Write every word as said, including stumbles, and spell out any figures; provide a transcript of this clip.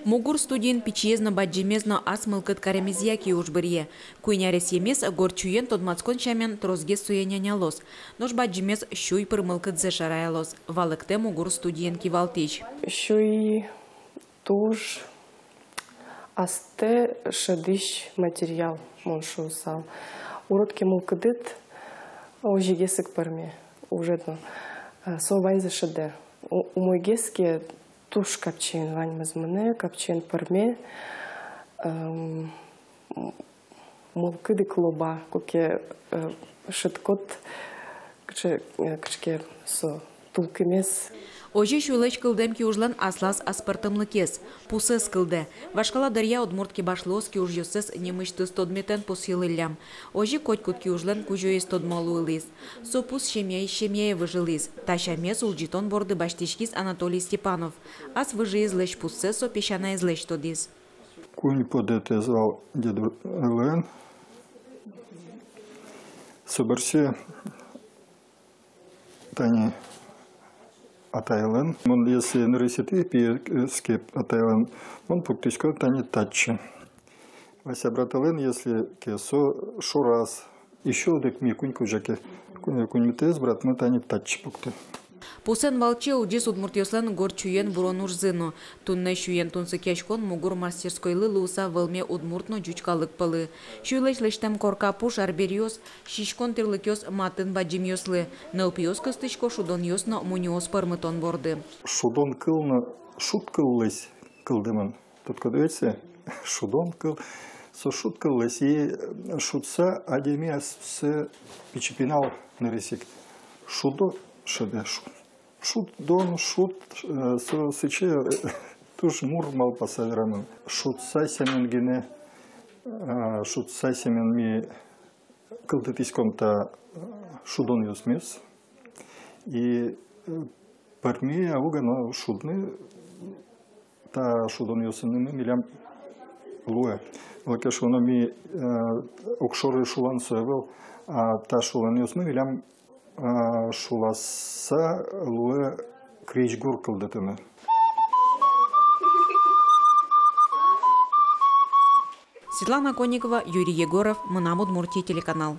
«Мугур» студиын пичиез но бадӟымез но ас мылкыд каремезъя киужбыръе. Куинь аресъемез горд сюен тодматскон сямен тросгес сое нянялоз. Нош бадӟымез сюй пыр мылкыдзэ шараялоз, валэктэ «Мугур» студиен кивалтӥсь. Сюй туж астэ шӧдӥсь материал, мон шуысал. Урод ке мылкыдыд, озьыгес ик пӧрме ужед но. Со ваньзэ шӧдэ. У-, умойгес ке, туж капчиен ваньмыз мынэ, капчиен пӧрме. Эм, мылкыд ик лоба, куке, э, шӧдӥськод, кыӵе, э, кыӵе ке со тулкымез. Озьы сюйлэсь кылдэм киужлэн аслаз аспӧртэмлыкез — пусэз кылдэ. Вашкала дыръя удмурт кибашлыос киужъёссэс нимысьтыз тодметэн пусйылӥллям. Озьы котькуд киужлэн кузёез тодмо луылӥз. Со пус семьяысь семьяе выжылӥз. Та сямез улӟытон борды басьтӥськиз Анатолий Степанов. Ас выжыезлэсь пуссэ со песянаезлэсь тодӥз. Куинь подэтэз вал дедулэн. Со бӧрсьы тани атайлэн. Мон если нырысетӥ пиез ке атайлэн, мон пуктӥсько тани татчы. Вася братэлэн если ке, со шораз. Ещё одӥг ми куинь кузя ке. Куинь, куиньметӥез братмы тани татчы пуктэ. Пусэн валче улӟиз удмуртъёслэн горд сюен вурон ужзы но. Туннэ сюен тунсыкъяськон «Мугур» мастерскойлы луыса вӧлме удмурт но ӟуч калык пӧлы. Сюйлэсь лэсьтэм корка пуш, арбериос, сиськон тӥрлыкъёс матын бадӟымъёслы. Нылпиос кыстӥсько шудонъёс но мунёос пӧрмытон борды. Шудон кыл но шуд кыллэсь кылдэмын. Тодӥськоды ведь, шудон кыл, со шуд кыллэсь, и шудса адями ассэ пичи пинал нырысь ик шудо шӧдэ. Шу-, шудон, шуд, э, со сыӵе, э, туж мур малпаса верамын. Шудса сямен гинэ, э, шудса сямен ми кылдытӥськом та, э, шудонъёсмес. И, э, пӧрме уг-а но шудны, та шудонъёсынымы милям луэ. Малы ке шуоно, ми, э, огшоры шулан со ӧвӧл, а та шуланъёсмы милям, э, шуласа луэ крезьгур кылдытыны. Светлана Конникова, Юрий Егоров, «Мынам Удмуртие» телеканал.